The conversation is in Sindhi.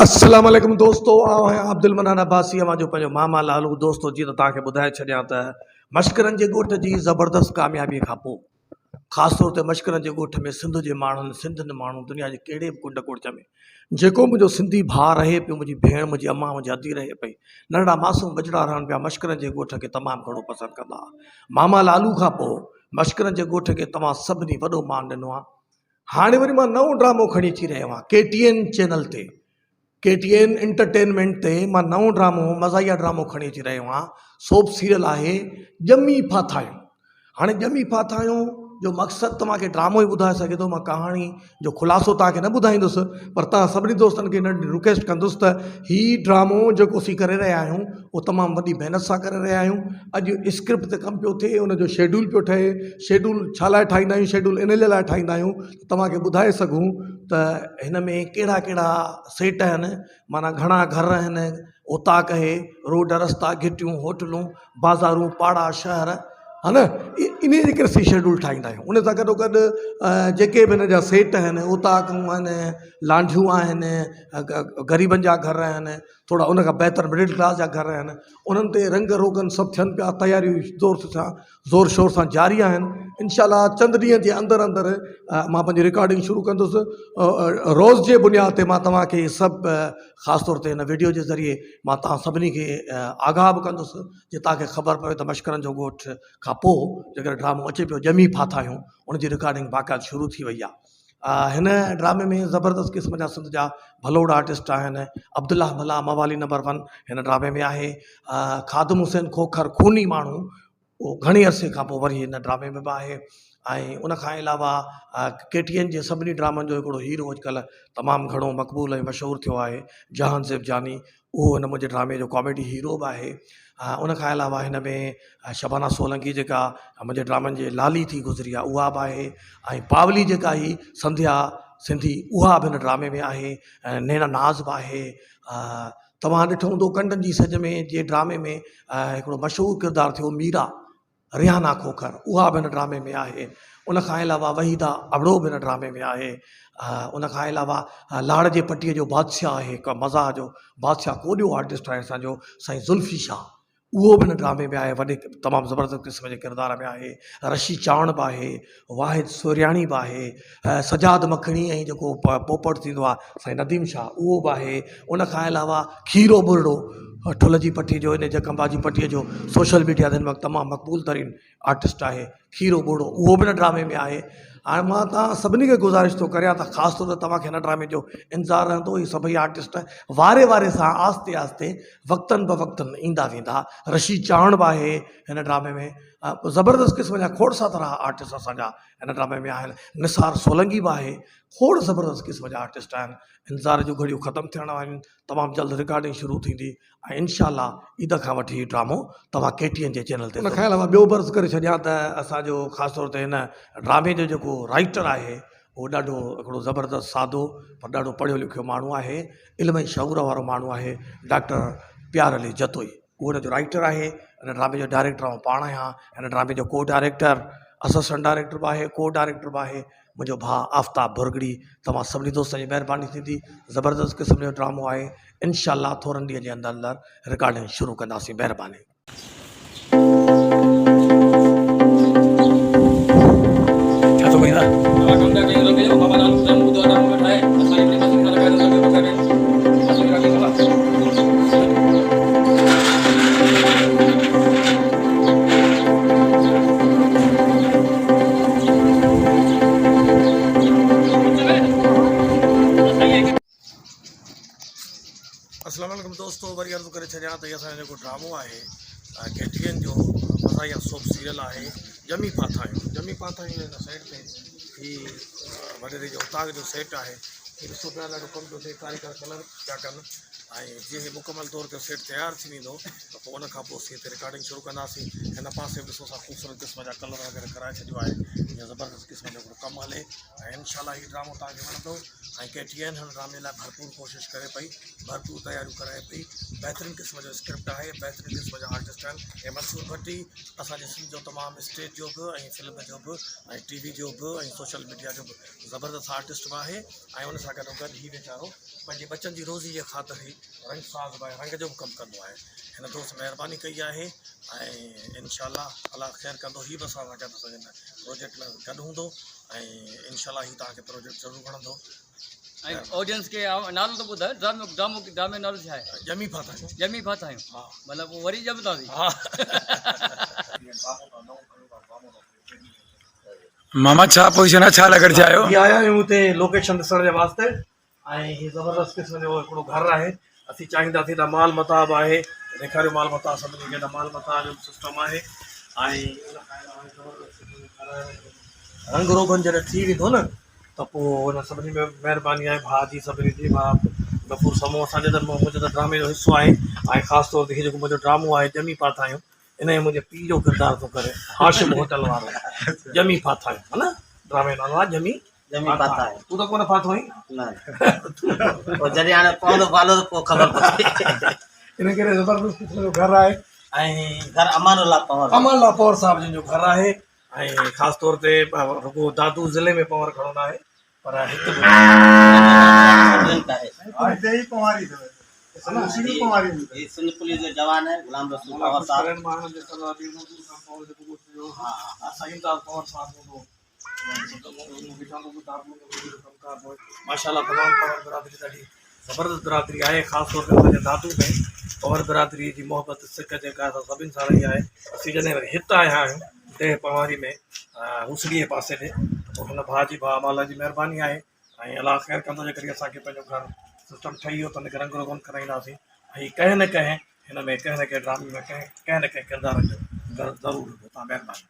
السلام عليڪم دوستو آئون آهيان عبدالمنان عباسي اوهان جو پنهنجو ماما لالو دوستو جيئن ته توهان کي ٻڌائي ڇڏيان ته مشڪرن جي ڳوٺ جي زبردست ڪاميابي کان پوء خاص طور تي مشڪرن جي ڳوٺ ۾ سنڌ جي ماڻهن سنڌين ماڻهن دنيا جي ڪهڙي به ڪنڊ ڪڙچ ۾ جيڪو منهنجو سنڌي ڀاء رهي پيو منهنجي ڀيڻ منهنجي امان منهنجي ادي رهي پئي ننڍڙا معصوم ٻچڙا رهن پيا مشڪرن جي ڳوٺ کي تمام گهڻو پسند ڪندا ماما لالو کان پوء مشڪرن جي ڳوٺ کي توهان سڀني وڏو مان ڏنو آهي هاڻي وري مان نئون ڊرامو کڻي اچي رهيو آهيان ڪي ٽي اين چينل تي ڪي ٽي اين انٽرٽينمينٽ تي مان نئون ڊرامو مزاحيه ڊرامو کڻي اچي رهيو آهيان سوپ سيريل آهي ڄمي ڦاٿا آهيون هاڻي ڄمي ڦاٿا آهيون جو مقصد توهان کي ڊرامو ئي ٻڌائي سگهي ٿو مان ڪهاڻي جو خلاصو توهان کي نه ٻڌائيندس پر توهان سڀني دوستن کي ننڍي رڪويسٽ ڪندس ته هي ڊرامو جيڪو اسين ڪري رهيا آهيون اهو تمام وڏي محنت سان ڪري رهيا آهيون اڄ اسڪرپٽ تي ڪم پيو ٿئي ان جو شيڊول پيو ٺهي شيڊول ڇا لاء ٺاهيندا آهيون شيڊول ان جي لاء ٺاهيندا آهيون ته توهان کي ٻڌائي سگهون ته هن ۾ ڪهڙا ڪهڙا سيٽ آهن معنيٰ گهڻا گهر آهن اوطاق اهي روڊ رستا گهٽيون هوٽلون بازارون پاڙا شهر ها نه ان جي ڪري اسين شيڊول ٺاهيندا آهيون ان سان گڏو گڏ جيڪي به هن جا سيٽ آهن اوطاقون آهن لانڍيون آهن غريبن جا گهر آهن ٿورا ان کان بهتر مڊل ڪلاس جا گهر آهن انهن تي رنگ روغن سڀ ٿين پيا تياريون زور سان زور شور سان جاري آهن انشاء الله چند ڏينهن جي اندر اندر مان پنهنجي رڪارڊنگ شروع ڪندس روز جي بنياد تي مان توهان کي سڀ خاص طور تي هن ويڊيو جي ذريعي مان توهان سڀني کي آگاهه به ڪندس جي توهان کي خبر پوي ته مشڪرن جو ڳوٺ کان پوء جيڪڏهن ڊرامو اچي پيو ڄمي ڦاٿا آهيون ان جي رڪارڊنگ باقاعده شروع ٿي وئي آهي هن ڊرامي ۾ زبردست قسم جا سنڌ جا ڀلوڙ آرٽسٽ آهن عبدالله ملاح موالي نمبر ون هن ڊرامي ۾ آهي خادم حسين کوکر خوني ماڻهو اهو گهڻي عرصي کان پوء وري هن ڊرامي ۾ به آهي ۽ ان کان علاوه ڪي ٽي اين جي سڀني ڊرامن جو هڪڙو هيرو اڄڪلهه تمام گهڻو مقبول ۽ مشهور ٿيو آهي جهان زيب جاني اهو هن منهنجي ڊرامي جو ڪاميڊي هيرو به آهي ان کان علاوه هن ۾ شبانا سولنگي جيڪا منهنجي ڊرامن جي لالي ٿي گذري آهي اها به آهي ۽ پاولي جيڪا هئي سنڌيا سنڌي اها به هن ڊرامي ۾ آهي ۽ نينا ناز به آهي توهان ڏٺو هوندو ڪنڊن جي سج ۾ جي ڊرامي ۾ هڪڙو مشهور ڪردار ٿيو ميرا ريحانا کوکر اها به هن ڊرامي ۾ آهي ان کان علاوه وحيده ابڙو به هن ڊرامي ۾ آهي ان کان علاوه لاڙ جي پٽي جو بادشاهه آهي هڪ مزاح جو بادشاهه ڪوڏيو آرٽسٽ آهي اسانجو سائين ذلفي شاهه اهو به هن ڊرامي ۾ آهي وڏي تمام زبردست قسم جي ڪردار ۾ آهي رشي چاڻ به آهي واحد سورياڻي به آهي سجاد مکڻي ۽ جيڪو پوپٽ ٿيندو آهي سائين نديم شاهه اهو به آهي ان کان علاوه کيرو ٻرڙو ٺل جي پٺي جو ان جڪمبا جي پٽي جو سوشل ميڊيا تي هن وقت تمام مقبول ترين آرٽسٽ آهي کيرو ٻرڙو اهو به هن ڊرامي ۾ آهي هاڻي مان توهان سڀني کي گذارش ٿو ڪريان ته خاص طور تي توهان کي هن ڊرامي جو انتظار رهندو هي سڀئي آرٽسٽ واري واري سان آهستي آهستي وقتن به وقتن ايندا ويندا رشيد چاڻ به آهي هن ڊرامي ۾ زبردست قسم جا کوڙ ساترا آرٽسٽ اسان جا هن ڊرامي ۾ آهن نثار سولنگي به آهي کوڙ زبردست قسم جا آرٽسٽ آهن انتظار جون گهڙيون ختم ٿيڻ واريون آهن تمام جلد رڪارڊنگ شروع ٿيندي ۽ انشاء الله عيد کان وٺي هي ڊرامو توهان ڪي ٽي اين جي چينل تي ان کان علاوه ٻيو به عرض ڪري ڇڏيان ته اسان جو خاص طور تي هن ڊرامي جو جيڪو رائيٽر آهي اهو ڏاڍو هڪڙو زبردست سادو پر ڏاڍو پڙهيو لکيو ماڻهو آهي علم ۽ شعور وارو ماڻهو آهي ڊاڪٽر پيار علي جتوئي اهو ان جو رائيٽر آهي ان ڊرامي جو ڊائريڪٽر آئون پاڻ آهيان ان ڊرامي جو ڪو ڊائريڪٽر اسسٽنٽ ڊائريڪٽر به آهي ڪو ڊائريڪٽر به آهي منهنجو ڀاء آفتاب ڀرڳڙي توهان سڀني دوستن جي مهرباني ٿيندي زبردست قسم جو ڊرامو آهي انشاء الله ٿورن ڏينهن جي اندر اندر رڪارڊنگ شروع ڪنداسين مهرباني. ڇا ٿو ڪرين اسلام عليڪم دوستو وري عرض ڪري ڇڏيان ته هي اسان جو جيڪو ڊرامو آهي ڪي ٽي اين جو مزاحيه سوپ سيريل آهي ڄمي ڦاٿا آهيون ڄمي ڦاٿا آهيون هن سائيڊ تي هي وڏيري جو اوطاق جو سيٽ آهي هي ڏسو پيا ڏاڍو ڪم پيو ٿئي ڪاريگر ڪلر پيا ڪن ۽ جيئن هي مڪمل طور تي سيٽ تيار ٿي ويندو ته پوء ان کان پوء اسين هتي رڪارڊنگ شروع ڪنداسين هن پاسي به ڏسو اسان خوبصورت قسم جا ڪلر وغيره ڪرائي ڇڏيو آهي جيئن زبردست قسم جو هڪڙو ڪم هلي ۽ انشاء الله هي ڊرامو توهان کي وڻندو. ۽ ڪي ٽي اين هن ڊرامي لاء ڀرپور ڪوشش ڪري پئي ڀرپور تياريون ڪرائي پئي بهترين قسم جو اسڪرپٽ آهي بهترين قسم جا آرٽسٽ آهن ۽ منصور ڀٽي اسان جي سنڌ جو تمام اسٽيج جو به ۽ فلم جو به ۽ ٽي وي جو به ۽ سوشل ميڊيا جو به زبردست آرٽسٽ به آهي ۽ ان سان گڏو گڏ هي ويچارو پنهنجي ٻچن جي روزي جي خاطر هي رنگ ساز به آهي رنگ جو به ڪم ڪندو آهي هن دوست مهرباني ڪئي آهي ۽ انشاء الله الله خير ڪندو هي به اسان سان گڏ اسان جي هن پروجيڪٽ ۾ گڏ هوندو ۽ انشاء الله هي توهان کي پروجيڪٽ ضرور وڻندو. ۽ آڊينس کي نالو ته ٻڌايو ڊرامو ڊرامو ڊرامي جو نالو ڇا آهي؟ ڄمي ڦاٿا آهيون. ڄمي ڦاٿا آهيون ها مطلب پوء وري ڄمنداسين. ها. ماما ڇا پوزيشن آ ڇا لڳڻ چاهيو. هي آيا آهيون هتي لوڪيشن ڏسڻ جي واسطي ۽ هي زبردست قسم جو هڪڙو گهر آهي اسين چاهينداسين ته مال متاع به آهي ڏيکاريو مال متاع سڀني کي ته مال متاع جو به سسٽم آهي ۽ ان کان علاوه زبردست قسم جو گهر آهي رنگ روغن جڏهن ٿي ويندو نه ته پوء ان سڀني ۾ مهرباني آهي ڀاء جي سڀني جي ڀاء غفور سمون اسان جي ته منهنجو ته ڊرامي جو حصو آهي ۽ خاص طور تي هي جيڪو منهنجو ڊرامو آهي ڄمي پاتا آهيون ان ۾ منهنجي پيء جو ڪردار ٿو ڪري هاشم هوٽل وارو ڄمي ڦاٿا آهيون ها نه ڊرامي جو نالو آهي ڄمي ڄمي ڦاٿا آهيون تون ته ڪونه ڦاٿو آهين نه پوء جڏهن هاڻي پوندو پالو ته پوء خبر پوندي ان ڪري زبردست قسم جو گهر آهي ۽ گهر امان الله پنهور امان الله پنهور صاحب جن جو گهر آهي ۽ خاص طور تي رڳو دادو ضلعي ۾ پنهور گهڻو نه آهي پر هت به هي سنڌ پوليس جو جوان آهي غلام رسول پنهور صاحب. ماشاءالله تمام پنهور برادري ڏاڍي زبردست برادري آهي خاص طور تي اسان جي دادو ۾ پنهور برادري جي محبت سڪ جيڪا اسان سڀني سان رهي آهي اسين جڏهن وري هت آيا آهيون ديهه پنهواري ۾ هوسڙي جي پاسي ڏي ته پوء هن ڀاء جي ڀاء مالا جي مهرباني آهي ۽ الله خير ڪندو جيڪڏهن اسان کي پنهنجو گهر سسٽم ٺهي ويو ته ان کي رنگ روغن ڪرائينداسين ۽ ڪنهن نه ڪنهن هن ۾ ڪنهن نه ڪنهن ڊرامي ۾ ڪنهن ڪنهن نه ڪنهن ڪردار جو ضرور هوندو. مهرباني.